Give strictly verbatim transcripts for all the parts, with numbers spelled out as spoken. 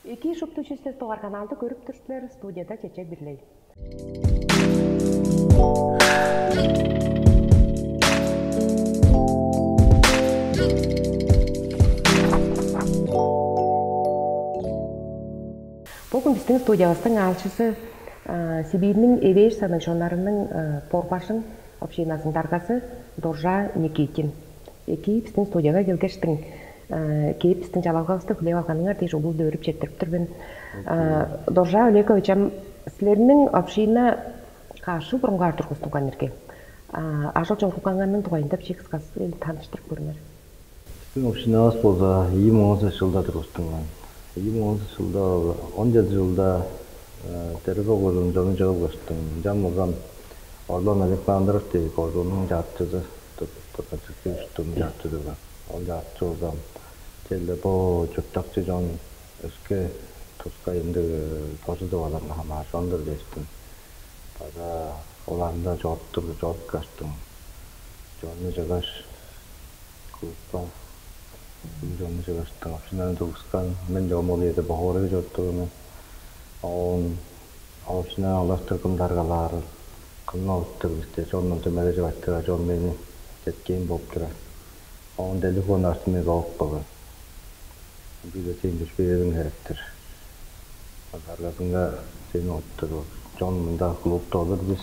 Эки шупту чүстес дугаар каналды көрүп тур силер, студияда Чечек Бирлей. Бүгүн биздин студиябыздың аалчысы Сибирниң эвээш саныг чоннарының Борбажың общиназының даргазы Доржа Никитин. Эки биздин студияга келгештиң, кээп биздин чалалгавысты хүлээп алганыңар дээш улуу өөрүп четтирип тур мен. Доржа Олегович, ам силерниң община каш чыл бурунгаар тургустунган эрге? Ажыл чорулгаңарның дугайында биче кыскасы таныштырып көрүңер. Биздин общинавыс болза ийи муң он сес жылда тургустунган. Ийи муң он сес жылда, он чеди жылда Тереза кожуун чонун чыгып кыштым. Ынчан болзам Орлан Александров дээр кожууннуң чаатчызы турган, чыктыг уштуң чаатчызы турган. Ол чаатчы болзам черле бо чурттакчы чон, өске тускай ындыг кожу тываларны хамааржан-дыр дээштиң. База оларында чоруптур чоруп каштың. Чонну чыгаш, группа чонну чыгаштың общинаны тургускан. Мен чогум ол үеде Бохорага чоруптур мен. Оон общинаны алаштыр кым даргалаарын, кымны алыптыр бисте, чонну дөмележип айтырар, чон мени четкээн болуп турар. Оон телефон артын мен соок болган. Бир сен дүшпээрин херектир. Даргазынга сени оттур. Чон мында клубта олур бис.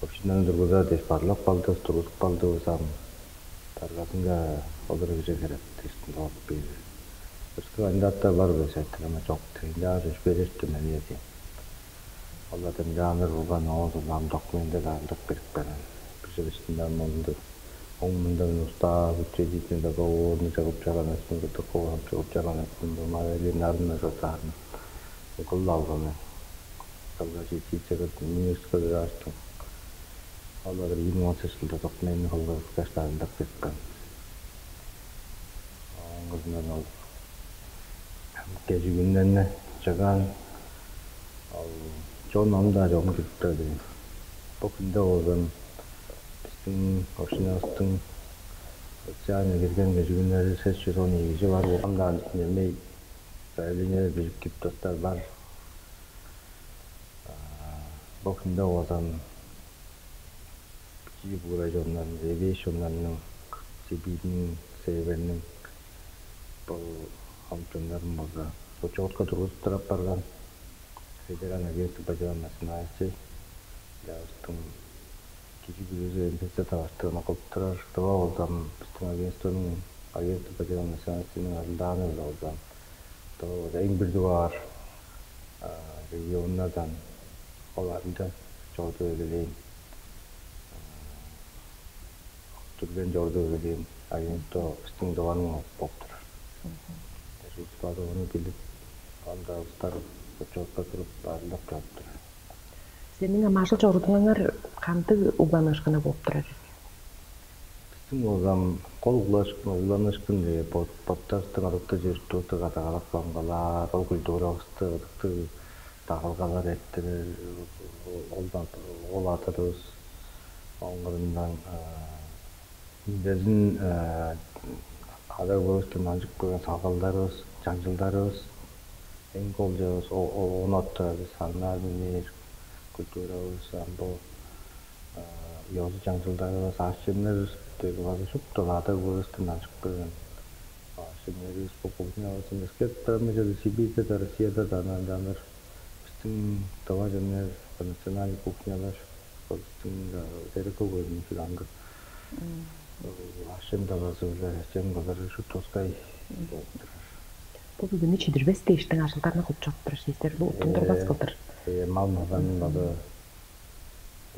Общинаны тургузар дээш барлап калдывыс, тургузуп калдывыс ам. Даргазынга олар кижи херек дээштин доп бээр. Өске кандидаттар бар бе сайтырама чок. Тыынчаан чөпшүрүштү мен эдим. Олардан жаныр болган оозун ам документтер ардык берип берген. Бир жыл ичинде мынды оң мындан устаа учредительный договорну чыгып чаран эсин, протокол чыгып чаран эсин, мавери нарынна жотаарын кылып алган мен. Кылгаш ичи чыгып министрге ыраартым. Олар ийи муң он сес жылда документтер кылгырып каштаарын дак берип берген. Оон кызынан ол кежигүннерни чыгаан, ол чон ам-даа чогум кириптер дээн. Бо хүнде болза биздиң общинавыстың официально кирген кежигүннери сес чүс он ийи кижи бар. Ам-даа немей заявлениелер бижип кирип турар бар. Бо хүнде болза Бичии буурай чоннарның, эвээш чоннарның, Сибирьниң, Северниң бо хамчыннарын болза учетка тургузуп турап барган. Федеральный агентство по делам национальностей дявыстың кижи бүрүзү МПЦ таваштыгын кылып турар. Дыва болзам биздин агентствонун, агентство по делам национальностейниң ажылдааны-биле болзам дыва болза эң бир дугаар регионнардан оларында чорду эгелээн, дүрген чорду эгелээн агентство бистиң дываның болуп турар. Результаты ону билип, анда устар отчетка туруп, ажылдап чоруп турар. Сениң ам ажыл чорудуңар кандыг угланыышкыны болуп турар? Биздиң болзам кол угланыышкын, угланыышкын бот боттарыстың адыктыг чер-чуртту кадагалап камгалаар, ол культуравысты ыдыктыг дагылгалар эрттирер, ол ол адырывыс оңгурундан безин ада көстүн анчык көрген салгалдарыбыз, чаңчылдарыбыз эң кол чыгыс ону оттурар бис саннаар минээр культурабыз ам бо ёзу чаңчылдарыбыз аъш-чемнер дег база шупту ада көстүн анчык көрген аъш-чемнеривис бо кухнявызын эскертип турар мен чеде Сибирьде да Россияда да анан жаныр биздин тыва чемнер национальный кухнялар Ол бистиң эрекке көөрүнүн чүле аңгы ашем талазы-биле чем кылыр шуптускай болуп турар. Бо бүгүнү чидирбес дээштиң ажылдарны кылып чоруп турар сиздер бу уттундурбас кылдыр. Э, мал мазанын база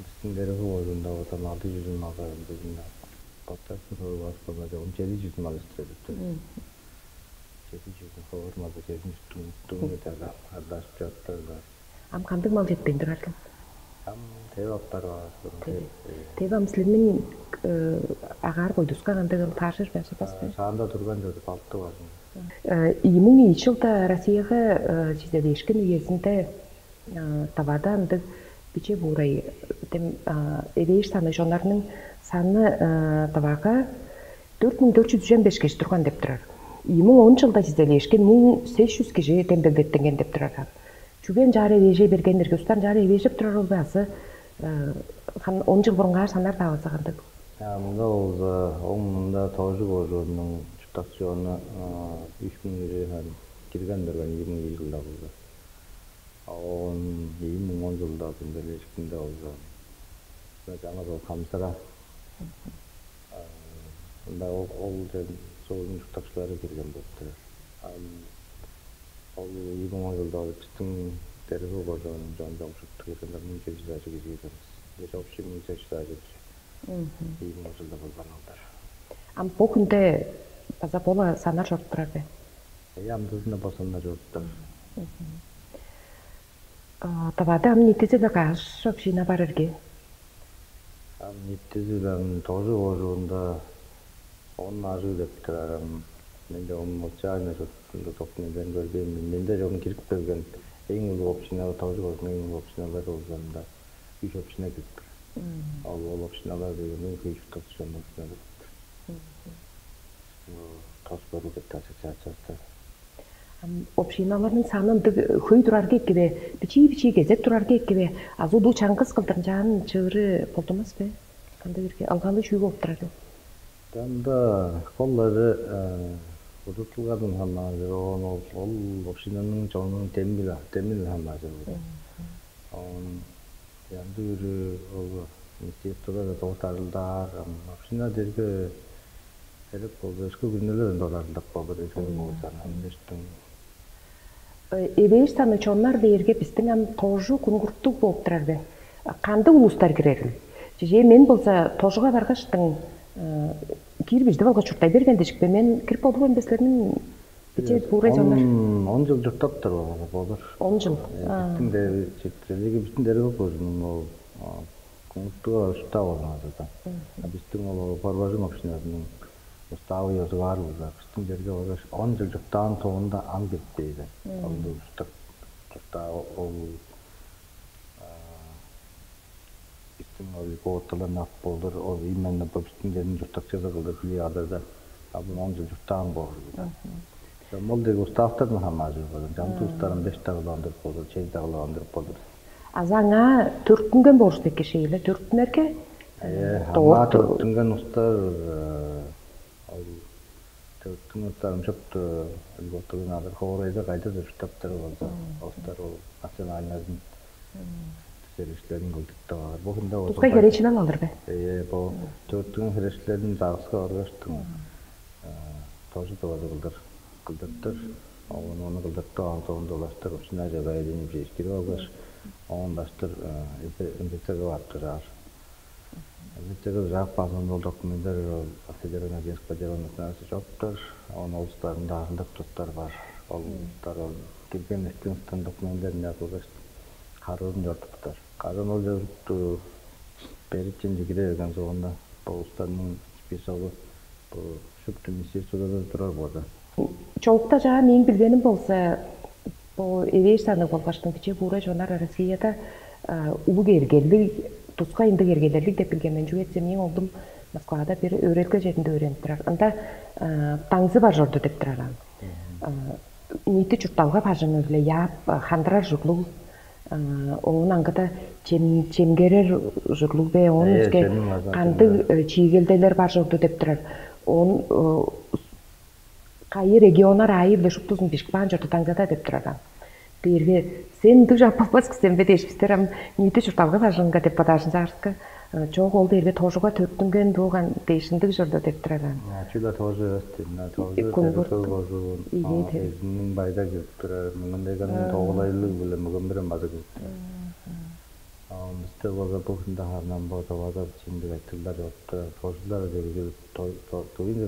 биздин эрекке көөрүндө база алты жүз мал база бүгүн боттарсын сорубас болмады он жети жүз мал өстүрө деп тур. Жети жүз ховар мал жети жүз туңуттуң ардашып чаптар бар. Ам кандыг мал жетпейн турар сен? Ам теве аптар бар. Теве. Теве ам силерниң агаар бойдуска кандыг ыл тааржыр бе сапас бе? Шаанда турган жок алты бар. Ийимиң ийи жылда Россияга чизелешкен үезинде тавада ындыг биче буурай тем эвээш саны чоннарның саны тавага дөрт муң дөрт жүз үжен беш кижи турган деп турар. Ийи муң он чылда чизелээшкен муң сес чүс кижи демдегдеттинген деп турар. Чүге ынчаар эвээжей берген дээрге, устар ынчаар эвээжеп турар ол бе азы, э, хан он чыл бурунгаар санаар-даа болза кандыг? А мында болза, ол мында тоже кожуунуң чурттакчы чону үч муң кижи хан кирген берген ийи муң ийи чылда болза. А он ийи муң он чылда демдеглешкинде болза, чаңгыс ол хамсыра. Ында ол ол чурттуг чурттакчылары кирген болуп турар. Ам ол ийи муң он чылда биздин дербе кожоонун чон чогушуп киргенде муң чеже чажы кижи кирген. Дээш общий муң чеже чажы кижи. Ийи муң он чылда болган алдар. Ам бо хүнде база бола санар чоруп турар бе? Э, амдызында бо санар чоруп турар. Тавада ам ниитизи-биле каш община бар эрге? Ам ниитизи-биле ам тоже кожуунда он ажыг деп турар ам. Менде он отчааннар документтерин көрбейм. Менде чогум кирип келген эң улуг община тоже кожуунуң эң улуг общиналары болза ында үч община кирип тур. Ол ол общиналар дегенде кыйыштык общиналар кирип тур. Тос көрү деп ассоциациясы. Общиналарның саны ындыг хөй турар кээкке бе, бичии-бичии кезек турар кээкке бе, азы улуу чаңгыс кылдырынчаан чыыры болдунмас бе? Кандай бирге алгалы чүү болуп турар бе? Данда холлары удуртулгадын хамаажыр, оон ол ол общинаның чонунуң демил демил хамаажыр. Он янды үрү ол министерствода доктарылдаар, община дерге керек болду, өшкө күннелер доктарылдап болду, өшкө болсаң. Эвээш саны чоннар дээрге биздин ам тожу кунгурттуг болуп турар бе? Кандыг улустар кирерил? Чижээ мен болза тожуга баргаштың киир бижди болго чурттай берген дижикпе, мен кирип болдуг эмбеслерин. Биче буурай чоннар. Он жыл чурттаптыр болур. Он жыл. Биздин дери чектирелиги биздин дери болур. Ол куңуттуга уштап алганыңардан. Биздин ол Борбажың общинасынын уставы ёзугаар болза, биздин жерге болгаш он жыл чурттаан соонда ам кетпейди. Ол уштап чурттаа ол биздин ол квоталар ап болур, ол именно бу биздин жердин чурттакчызы кылдыр билип алырда, а бу он жыл чурттаан болур. Ол деги уставтардан хамаажыр болур. Жамдык устарын беш дагыландырып болур, чей дагыландырып болур. Азаңа төрттүнген болуш деке шейле төрттүнерге Э, Доор ама төрттүнген устар ол төрттүнген устар ынчап льготалыын алыр хоорайда кайда деп штабтар болза, устар ол национальназын сервишлерин кылдыртып алыр. Бу хүндө болза Тускай херечинен алыр бе? Э, бу төрттүнген херечилерин загыска баргаштың тоже дывады кылдыр кылдыртыр. Оон ону кылдыртып алган соонда улаштыр ушуна жагайдын бижиишкирип алгаш, оон улаштыр инфекцияга барып турар. Инфекцияга жаап каан соонда ол документтер федеральный агентство дело национальности чоруптар. Оон ол устарында ажылдап туттар бар. Ол устар ол кирген эстиңизден документтерин жазылгаш, карыырын чорудуптар. Карын ол жазылыпту берип чемче кире берген соонда бо устарның списогу бо шупту министерствода турар болду. Чоокта чаа мээң билгеним болза, бо эвээш санныг болгаштың биче буурай чоннар Россияда улуг эргелиг, тускай ындыг эргелерлиг деп билген мен. Чүге дээм мээң оглум Москвада бир өөрелге черинде өөренип турар. Ында даңзы бар чорду деп турар ам. Ниити чуртталга бажыңы-биле яап хандырар ужурлуг, оон аңгыда чемгерер ужурлуг бе, оон өске кандыг чиигелделер бар чорду деп турар. Оон кайы регионнар аайы-биле шуптузун бижип каан чорду даңзада деп турар ам. Дээрге сен ындыг чап болбас кисен бе дээш, бистер ам ниити чуртталга бажыңынга деп бодаажын чаарыска, чок, ол дээрге тожуга төрүттүнген болган дээш ындыг чорду деп турар ам. Чүле тоже эстин, тоже Кунгурт. Эзинин байда кирип турар, мындайганын тоголайлыг биле мөгөн бирен база кирип турар. Бисте болза бу хүндө харнан бо тавада бичиндиг айтыглар чоруп турар. Тожулар деги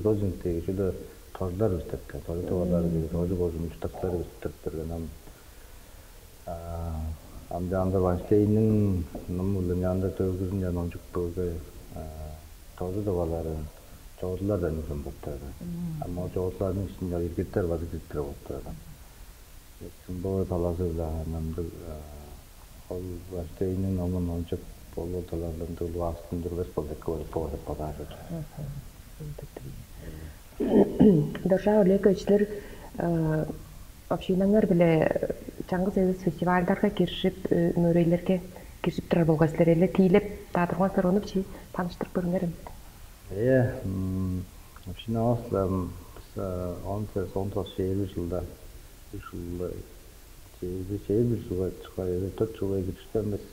тожундеги чүле тожулар бистеп турар. Тожу тавалар деги тожу кожумчуктактар бистеп турган ам. Ам чаанда Вайнштейнниң нумулу чаанда төгүзүн чаан ончук бөлгө тоже товалары чоодулардан үлген болуп турар. Ама ол чоодуларның ишинче иргиттер база кирип тура болуп турар. Симбой талазы-биле ынамдыг ол Вайнштейнниң номун ончук болу талазындыг улугаастын турбас болза эки болуп боор деп бодаар. Доржа Олегович, силер общинаңар биле чаңгыс эвес фестивальдарга киржип, мөрейлерге киржип турар болгай силер эле, тиилеп-даа турган силер, ону бичии тааныштырып көрүңерем. Эээ, община ослам он он тос чээрби жылда, үш жылда, чээрби чээрби жылга чыкка, төрт жылга киришкен бис.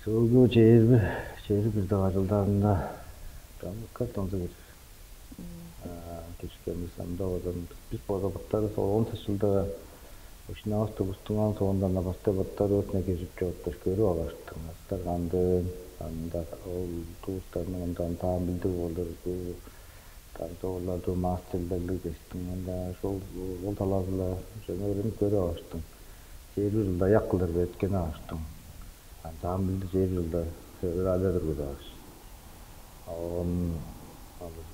Чылгы чээрби чээрби бир дагажылдарында чамдыкка тонза кирер. Киришкен бис анда одан, бис база боттарывыс он тысчылдыга ушунаавыс тугустунган соонда, ана башта боттарывысны кежип чорупташ көрүп алгаштың. Астар кандыын анда ол туустарның ында антаан билдиг болур, бу танцовырлар, мастерлерлиг дээштиң анда шол ол талаазы-ла чөне өөренип көрүп алгаштың. Чээрби жылда аяк кылдыр беткен алгаштың. Ансамбльды чээр жылда февральда тургузабыс. Оон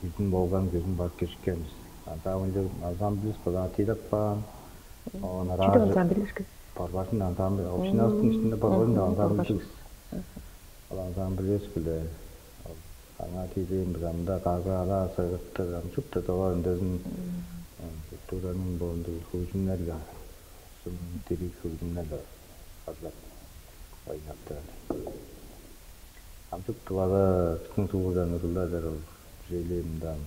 күзүн болган күзүн барып киришкен бис. Ансамбль ансамбльбис база тиилеп каан. Оон Чүдү ансамбль ишке? Борбажын ансамбль, общинабыздың ишинде борбажын ансамбльдигис. Ол ансамбльбис биле аңаа тиилээн бир анда кагы алаа сыгыртыр ам шупту дова өндезин культураның боонду хөгжүмнерге, шын дириг хөгжүмнерге кадылап ойнап турар. Ам шупту база биздин суугудан ырылдадыр ол желемден.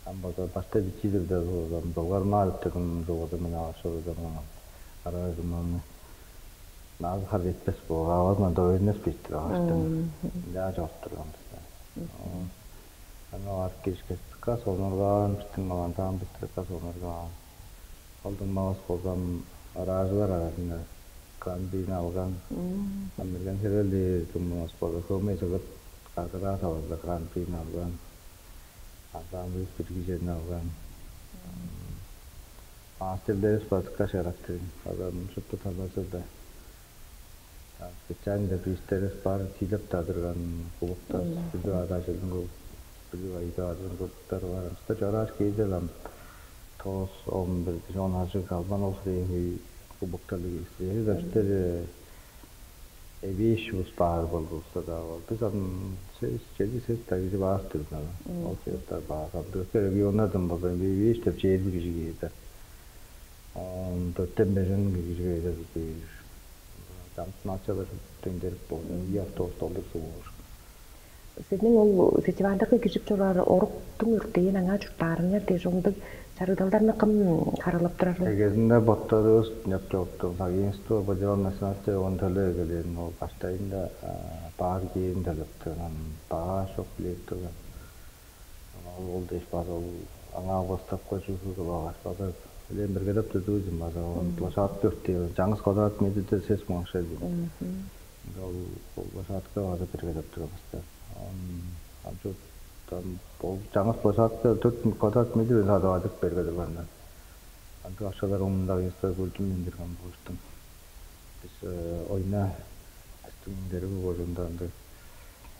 Ам база башта бичиилерде болган долгармаар өттүрүм жугада мен алашырдым. Араа жуманы наазы хар жетпес боор, авазынан да өөрүнмес бистир алаштан. Ынчаа чоруп турган бис. Аңаа барып киришкес дыка сонургаан, биздин ансамбль дыка сонургаан. Ол дуңмавыс болзам, ыраажылар аразында гран-прини алган. Ам мерген херел дээр дуңмавыс болза, хөмей сыгыт кадыраа таварда гран-прини алган. Ансамбль бирги черни алган. Мастерлерибиз базыкка шараттырын. Адам шупту талазы-да. Специальный приистерибиз бар, тиилеп-даа турган кубоктар, билдип аар ажылдың кубок, билдип айда адын кубоктар бар. Ынча чорааш кээде-ле ам тоос он бир он ажыг албан ол хире кубоктарлыг эвес. Эвес аштар эвээш улус баар болду улуста-даа бол. Бис ам сес, чеди сес дагыжы баар турдун ана. Ол сестер баар. Ам дөртер регионнардан болза эвээш деп чээрби кижи кээде. Он дөрттен бежен кижи кээде бизде. Чамдык началар дөңдерик болду. Ийи автобус долдур суур. Силерниң ол фестивальдерге киржип чоруур оруктуң өртээн аңаа чурттаарыңар дээш, ондуг чарыгдалдарны кым харыылап турар? Эгезинде боттарывыс неп чоруптугус, агентство по делам национальности он төле эгелээн ол баштайында баар кээрин төлептиг, анан багаж чок билээп турган. Ол дээш база ол аңаа бостапка чүгү кылып алгаш, база элээн биргелеп турдувузун база площадка өртээр, чаңгыс квадрат метрде сес муң акша дийин. Ол ол площадка база биргелеп турабыз да. Ам чурттан ол чаңгыс площадка төрт квадрат метр садып алып берге турганнар. Андыг акчалар оңунда кыйыста көрдүм мен турган болуштум. Бис ойна бистиң дерби кожуунда андыг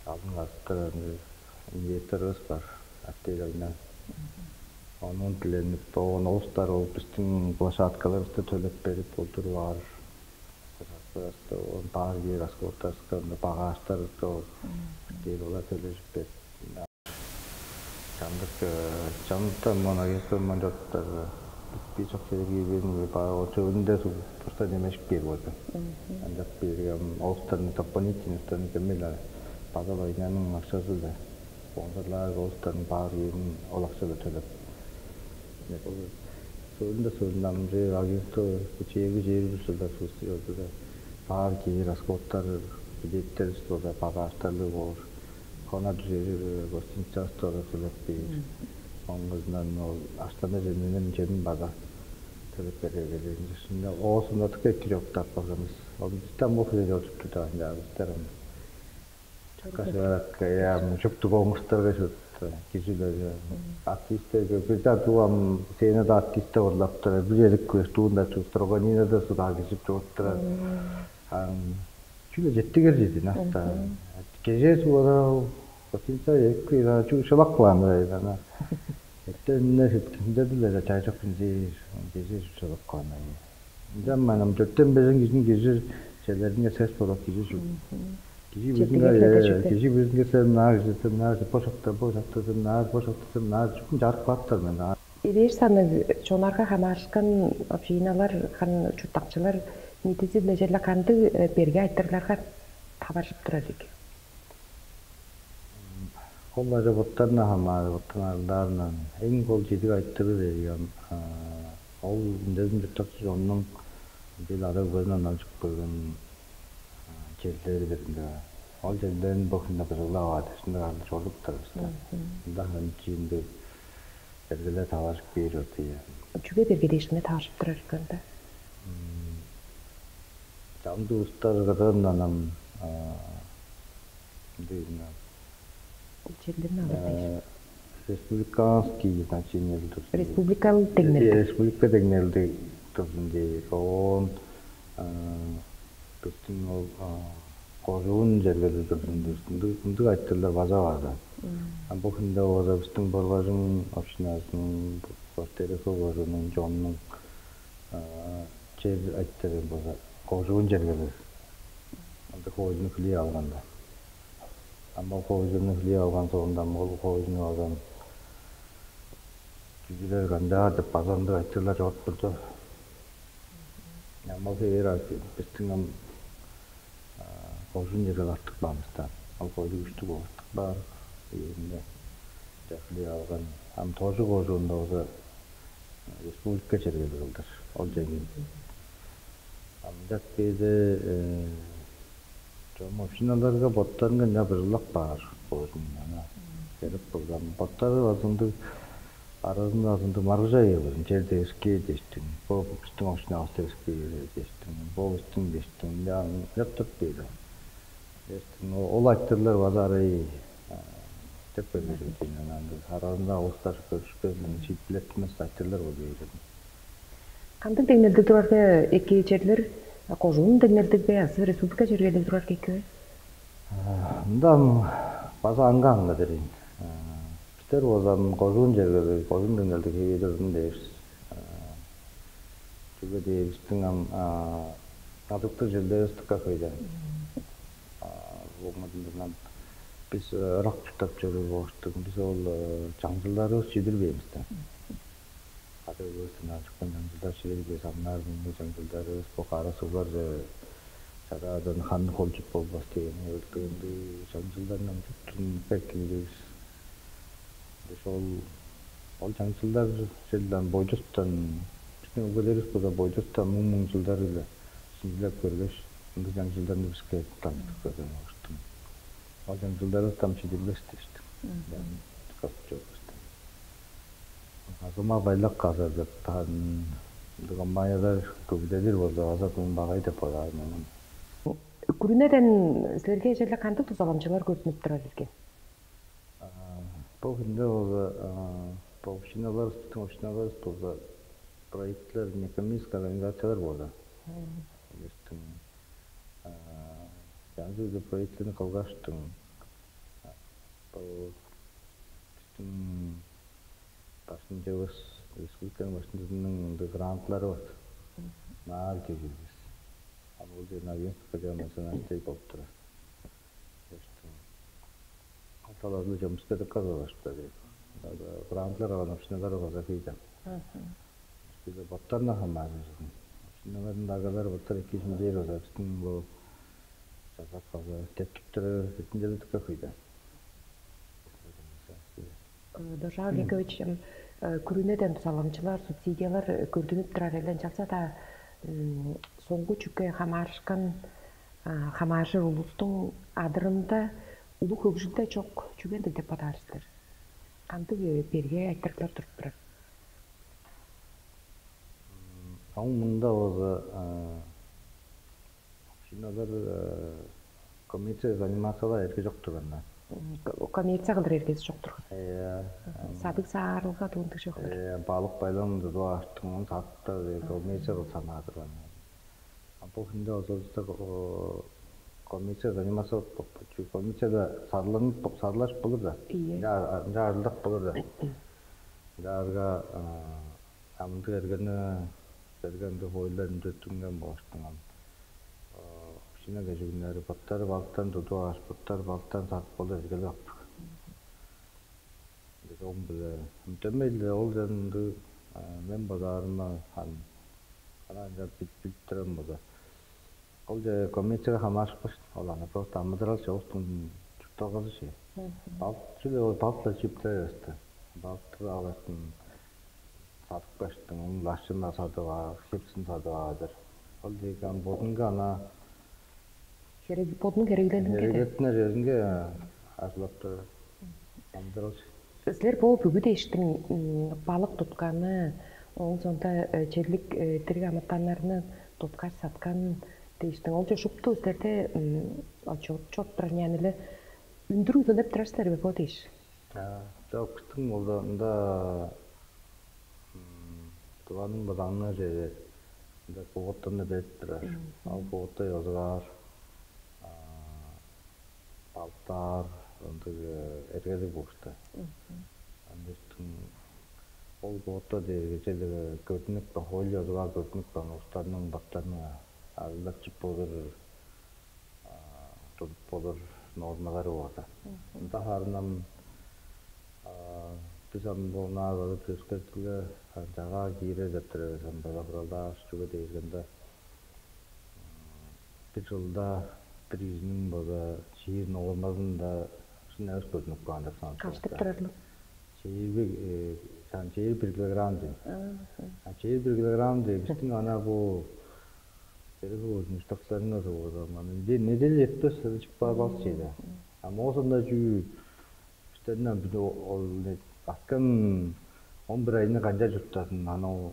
алдын кадыптар андыг инвесторубуз бар. Артель ойна. Онун тиленип, оон улустар ол бистиң площадкаларыбызды төлеп берип олдуруп аар. Площадкаларыбызды, оон баар кээр расходтарыбызга ында багажтарыбызды ол бир олар төлежип берип. Чамдык чамдыкта мон агентство мон чорттар бир чок чедер киирбезин баар ол чөбүнде просто немешип кээр болду. Ынчап бээрге ам олустарны дополнительностьтарын кемел база ойнанын акчасы-да оңдурлаар олустарны баар кээрин ол акчада төлеп. Соонда соонда ам же агентство чээрби чээрби бир жылдар сууста чорду да баар кээр расходтар, билеттерибиз болза багажтарлыг боор. Хона дүжери гостиницабызды ода төлеп бээр. Оңгузунан ол аштана жемненем жемин база төлеп берер келеринче. Шынында оозунатык эки жоктап калганбыз. Ол бистен бу хире жолчупту да ынчаабыздар аны. Кашаракка я шупту коңустарга шут кижилер артисттерге бирде тугам сценада артистте урлаптыр бир элик көстүгүн да чуп турганинада суда кижип чугуптурар. Чүгле жеттигер жедин аста. Кежээ сугара гостиница эки чугушалап кылаан ана. Эртенинде септимде биле чай жок инжир кежээ чугушалап кылаан. Ынчан манам төрттен бежен кижини кижир челеринге сес болот кижи чуп. Кижи Четиге бүзүнге кирер э, чүве. Кижи бүзүнге семинар, семинар, бо шакта, бо шакта семинар, бо шакта семинар, чүкүн чарып каптар мен. Эвээш санныг чонарга хамаарышкан общиналар, хан чурттакчылар ниитизи-биле черле кандыг э, берге айтырларга таваржып турар ийик? Ол ажа боттарына хамаарып оттунарлаарынан эң кол чедиг айтыры дээрге ол үндезин чурттакчы чоннуң бил ада өгбезин оналчып көрген черлери биринде. Ол черлерин бу хүнде быжыглап аар дешинде каалдыр чорудуптар бис. Мында ханчыынды эргелер таваржып кээр чорду. Чүге берге дээшкине таваржып турар экен да? Чамдык улустар кыдыындан ам ындыг Черлерин алыр дээш. Республиканский значениелиг турзун. Республикалык деңнелдиг. Республика деңнелдиг турзун дээр. Оон биздин ол кожуун чергелиг турзун дээр. Ындыг айтырлар база бар. А бу хүнде база биздин Борбажың общинасынын, Баштерек кожуунун, чоннуң чер айтыры база кожуун чергелиг. Ында хоойлуну хүлээп алганда. Ам ол хоойлуну хүлээп алган соонда ам ол хоойлуну алган чүзүлер канчаар деп база ындыг айтырлар чоруп турду. Ам ол хевээр биздин ам кожуун чергел артык баамызда. Ол хоойлу күштүг артык баар. Ийинде хүлээп алган. Ам тоже кожуунда болза республика чергелиг кылдыр. Ол чегин. Ам чак бээде чом общиналарга боттарынга ынча быжыглап баар болзун ана. Берип кылган. Боттары базындыг аразында базындыг маргыжа бээр болзун. Чер девискээр дээштиң. Бо биздин общинабыс девискээр дээштиң. Бо биздин дээштиң. Ынча ынча туруп бээр. Дээштиң. Ол айтырлар база арай деп көргүзүп дейн. Ана аразында улустар көрүшпес, шиитпилеттинмес айтырлар болуп бээр. Кандыг деңнелдиг турарга эки черлер, кожуун деңнелдиг бе азы республика чергелиг турарга эки бе? Мындан база аңга аңга дерейн. Бистер болзам кожуун чергелиг, кожуун деңнелдиг хевээр ырын дээш. Чүге дээрге бистиң ам адыктыг черлеривис дыка хөйден. Бо мындындан бис ырак чурттап чоруур болуштуг. Бис ол чаңчылдарывыс чидирбээн бистен. Кадыгывыстан чыккан чаңчылдар чидирбес, амнаар бүгүнкү чаңчылдарывыс бо кара сугларже чадаадан ханны холчуп болбас деген өлтүгүндү чаңчылдардан чуттун беккиндивис. Ошол ол чаңчылдар черле бойдустан биздин өгбелеривис болза бойдустан муң муң жылдар эле шинчилеп көргөш, ындыг чаңчылдарны биске дамчыдып көргөн болуштум. Ол чаңчылдарыбыз дамчыдылбес дээштим. Касып чорбастан. Азыма байлак казар деп таан ындыг компаниялар көвүдедир болза база бүгүн багай деп бодаар мен. Күрүнеден силерге эжерле кандыг дузаламчылар көрдүнүп турар ирген? Бо хүнде болза бо общиналар, биздин общиналар болза проектилер, некоммерческий организациялар болза. Биздин янзы проектилерни кылгаштың. Бо биздин башкынчыбыз, республиканын башкынчызының ындыг грантлары бар. Наар кежирбиз. Ам ол жерин агентствога национальный болуп турар. Талазы жомуска дыка башка. Грантлар алган общиналар база хыйда. Бизде боттарына хамааржыр. Общиналардын дагалары боттар эки шинчээр база биздин бу жасап база тептип турар бетинчелдик көкүйдө. Дожа Олегович, күрүнеден дузаламчылар, субсидиялар көрдүнүп турар эле, ынчалза-даа соңгу чүкке хамаарышкан хамааржыр улустуң адырында улуг хөгжүлде чок чүгелдиг деп бодаар силер? Кандыг берге айтырыглар туруп турар? Оң мында болза общиналар коммерция заниматься эрге чок турган. Коммерция кылдыр эргеси чок турган. Э, Садык саарылга дуундаг чок. Э, балык байланымда дуаштың садыкта коммерция кылып санаа турган. А бу хүнде озулуста коммерция заниматься коммерцияда садыланып садылаш болур да. Ие. Ынча ажылдак болур да. Ынчаарга амдык эргени берген хойларын чөттүнген болуштуң ам. Жина кежигүннери боттары балыктан тудуп алгаш, боттары балыктан садып болур эргели каптык. Ындыг оң-биле дөмей-ле ол чанды мен бодаарыма хан канаанча билип турам болза, ол же коммерцияга хамаарышпас, ол аны просто амыдырал чогустун чуртталгазы че. Балык чүле ол балык-ла чип тура берди. Балыктыр алаштын садып каштың, ону лашчына садып аар, хепсин садып аар. Ол дег ам бодунга ана Херек бодунуң хереглелинге де. Херегетинер өзүнге ажылап тур. Амдырал. Силер бо бүгү дээштиң балык тутканы, ол сонда черлик дириг амытаннарны туткаш саткан дээштиң. Ол же шупту силерде отчет чоп турар, яны эле үндүр үлелеп турар силер бе бо дээш? Жок, биздин болза ында тыванын быдаңы чеже ында кугуттарны берип турар. Ал кугутта ёзугаар балыктаар ындыг эргелиг болушту. Андыштың ол кугутта дээрге челеге көрдүнүп каан, хоойлу ёзугаар көрдүнүп каан улустарның бактарына арылдап чип болур, тудуп болур нормалары боор. Ында хаарынам бис ам бо наар база көскертилге чагаа киирер деп тур эвес, ам база буралдаар чүге дээргенде бир жылда бир кижиниң база чиир нормазында шын эвес көрдүнүп каан деп санап. Каштып турарлар. Чиир бир чаан чиир бир килограмм дейм. А чиир бир килограмм дейм биздин ана бу Деревозун штабтарынга соорган. Аны бир неделя этпес чыппаар балчыйда. А моосунда чүү үстеринден бир ол аткан он бир айны канча чурттасын, аны ол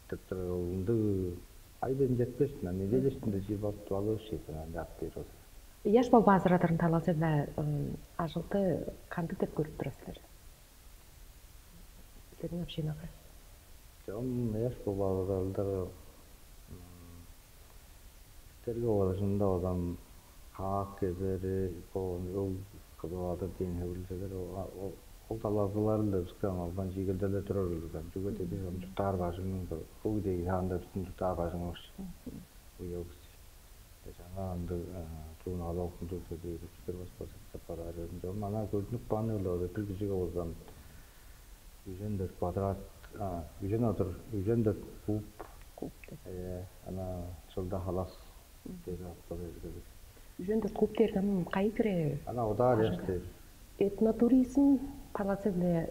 деп турар ол ындыг ай бен четпес, неделя үстүнде жыып алып алыр шейтен аны ап берип. Ыяш болбаазырадырын талазы-биле ажылды кандыг деп көрүп турар силер? Силерниң общинага. Чон ыяш болбаазырадыр. Силерге оолажында одан каак кезери, ол кызып алыр дээн хевирлелер ол талазыларын да биске албан чиигелделер турар ылдыган. Чүге дедир чурттаар бажыңның бу деги хаанда биздин чурттаар бажыңыбыз. Уявыс. Жаңа ындыг чуун алоокунду көдөөдүп чыдырбас болза деп бараар эдим. Чон ана көрдүнүп кааны ол бир кижиге болзам үжен дөрт квадрат, үжен отур, үжен дөрт куб. Куб деп. Ана чылда халас деди аппада эргелик. Үжен дөрт куб дээрге кайы кире? Ана удаар яш дээр. Этнотуризм талазы-биле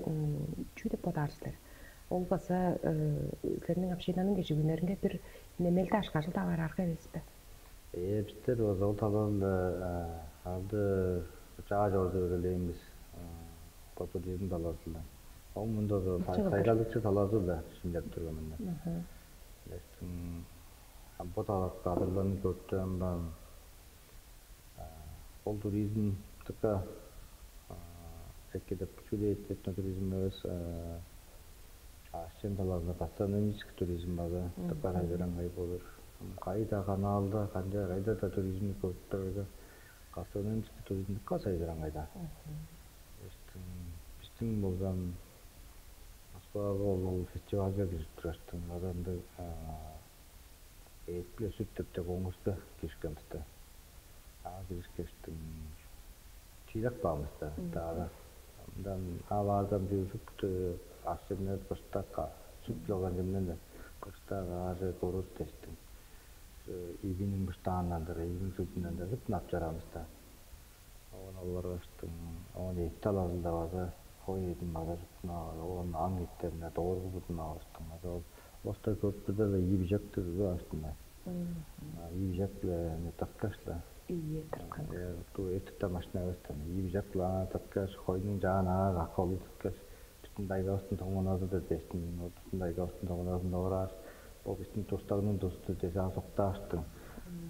чүү деп бодаар силер? Ол база силерниң общинаның кежигүннеринге бир немелде ашкажыл-даа бараарга эвес бе? Ээ, бистер база ол талазы-биле алды чаа чорудуп эгелээн бис. Бо туризм талазы-биле. Ол мында сайгалыкчы талазы-биле шимчеп турган мында. Бистиң бо талакка адырларын көрүптүрен баан. Ол туризм дыка эки деп чүлээт этнотуризм эвес, аъш-чем талазында гастрономический туризм база дыка сайжыраңгай болур. Кайда канаалда канча кайда-да туризмни көрүп турарга, гастрономический туризм дыка сайжыраңгай-да. Биздин болзам Москвага ол фестивальга кирип турартым. Ада ындыг эът-биле сүт деп дег конкурска киришкен бис да. Ага киришкештиң чыылак баан бис да. Даага мындан аваазам чүвү шупту акчамнар быштак, сүт-биле кылган чемнен быштак, аажы, курут дештиң. Ийгиниң быштаандан-дыр, ийгиниң сүтүнден-дир шуптуну ап чораан бис да. Оон оларгаштың, оон эътти алазылда база хой эъдин база шуптуну, оон аң эъттерине дооргу будун алыштың база ол бостар көрүп турда-ла ийи бижектиг ызып алыштың. Ийи бижек-биле тырткаш-ла. Ийи тырткан. Ту эттиктен машина эвестен ийи бижек-биле аңаа тырткаш, хойнуң чаан аңаа какка олу тырткаш, биздин дайгавыстың тоңуназы-дыр дээштиң, ол биздин дайгавыстың тоңуназын дорааш, ол биздин тустагның тусту дээш аас октааштың.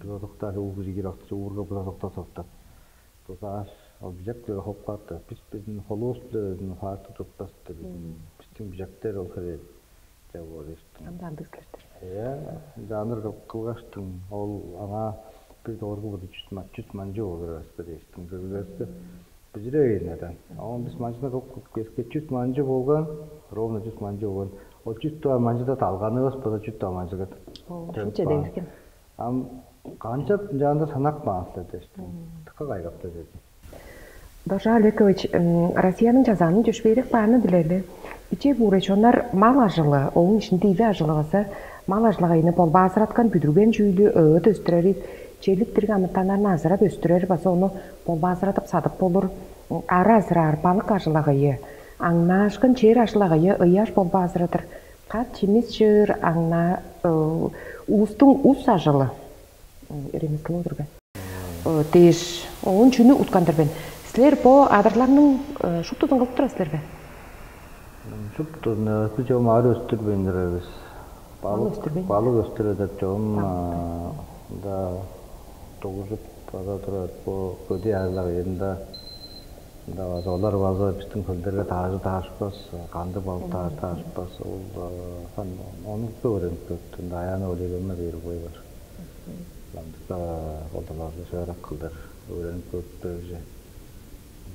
Бир одуктааш уугур ийгир окташ уурга бир одуктап топтап. Тузааш, ол бижек-биле хоп каапты. Бис безин холуус-биле безин хаартып тутпас деп безин. Бистиң бижектер ол хире деп өөрүштү. Ам андыг силердер. Иә, жанр кылгаштың ол аңа бир дооргу буду чүс чүс манчы болур эвеспе дээштиң. Кыргызы бүзүревейн адан. Оон бис манчыны кылып кеске чүс манчы болган, ровно чүс манчы болган. Ол чүс дугаар манчыда талганывыс база чүс дугаар манчыга. Шуче дээрген. Ам Канчап ынчаанда санап каан силер дээштиң. Тыка кайгапты деди. Доржа Олегович, Россияның чазаанын чөпшээреп кааны билели. Биче бууречоннар мал ажылы, ооң ишинде иле ажылы база мал ажылыгайны болбаазыраткан бүдүрген чүүлү ыыт өстүрери, черлик дириг амытаннарны азырап өстүрери база ону болбаазырадып садып болур. Ара азыраар балык ажылагайы, аңнаашкын чер ажылагайы ыяш болбаазырадыр. Кат чимис чыыр аңна уустуң ус ажылы ремесло-дур бе? Дээш, оон чүнү уткан-дыр мен? Силер бо адырларның шуптузун кылып турар силер бе? Шуптузун, бир чогум ары өстүрбейн турар бис. Балык өстүрбейн? Балык өстүрө деп чогум да дугужуп база турар. Бо көдүй арлак ында ында база олар база биздин хөлдерге таажы таашпас, кандыг балык таажы таашпас. Ол хан онуңка өөренип көрүптү. Ында Аяна Олеговна дээр бой бар. Ындыгда ол талаазы шыгарак кылдыр өөренип көрүптү уже.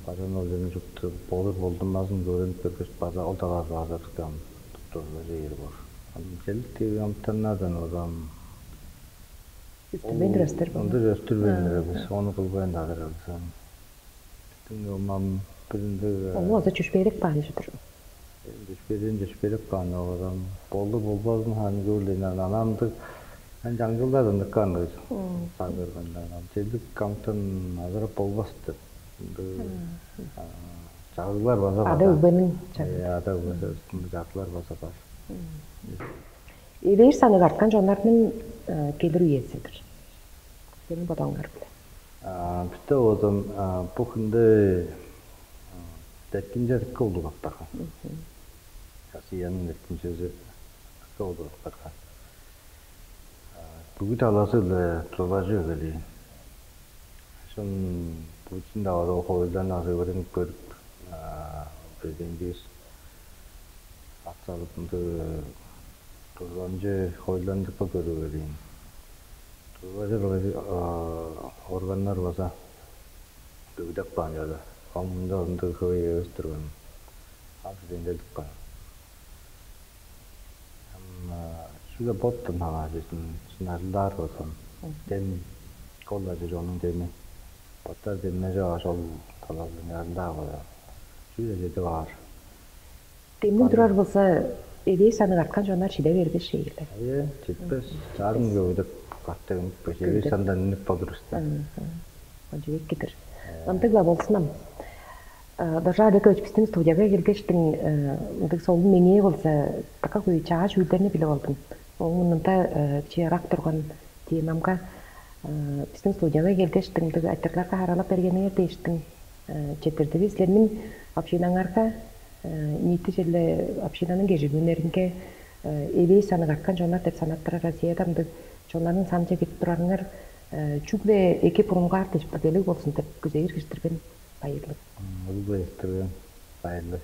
Бажан ол жерин чупту болур болдунмазын көрүнүп көргөс база ол талаазы база туктам туттурулар жээр бор. Ам челик деги амтаннардан озам Үстүрбейн турастар. Ындыг өстүрбейн турабыз. Ону кылбайн дагыр алсам. Биздин омам биринде Ону база чүшпээрек баан чыдыр. Чүшпеден чүшпедек каан оладан болду болбазын хан көөлден анамдык ан жаңчылдар ындыккан кыз. Сагыргандан челдик камтан азырап болбас деп. Ынды чагыглар база Ада бар. Өгбенин Э, ада өгбөсө ынды чагыглар база бар. Эвээр саныг арткан чоннарның келир үезидир. Сени бодооңар биле. Бите оозун бу хүндө деткинче дыка улуг апарган. Россиянын деткинчези дыка улуг апарган. Бүгү талазы-ла тулажы эгелээн. Шын Путин да ол хойлан азы көрүнүп көрүп президентибиз ат салып ынды тулганчы хойландыкка көрүп эгелээн. Тулажы органнар база бүгүдеп каан чорду. Ол мында ындыг хөй эвес турган. Ам президент элдип каан. Ам чүгле боттан хамааржызын шынарылдаар болзун. Дем кол ажы чонуң деми. Боттар демнеже баш ол талазын ярылдаа болзун. Чүгле чеди баар. Демниг турар болза, эвээ саныг арткан чоннар чиде бербес шейле. Ие, читпес. Чарын көвүдеп катты үнүппес. Эвээ сандан үнүп болур исте. Кончуг эккидир. Ындыг-ла болзун ам. Доржа Олегович биздин студияга келгештиң ындыг солун меңээ болза, така көй чаа чүүлдерни билип алдым. Оң мурнунда чи ырак турган темамга биздин студияга келгештиң ындыг айтырларга харалап бергениңер дээштиң четирдиги силерниң общинаңарга ниити черле общинаның кежигүннеринге эвээш саныг арткан чоннар деп санаттырар Россияда ындыг чоннарның санынче кирип турарыңар чүгле эки бурунгаар дешпирделиг болзун деп күзээр киштирген байырлыг. Улуг эстирген байырлыг.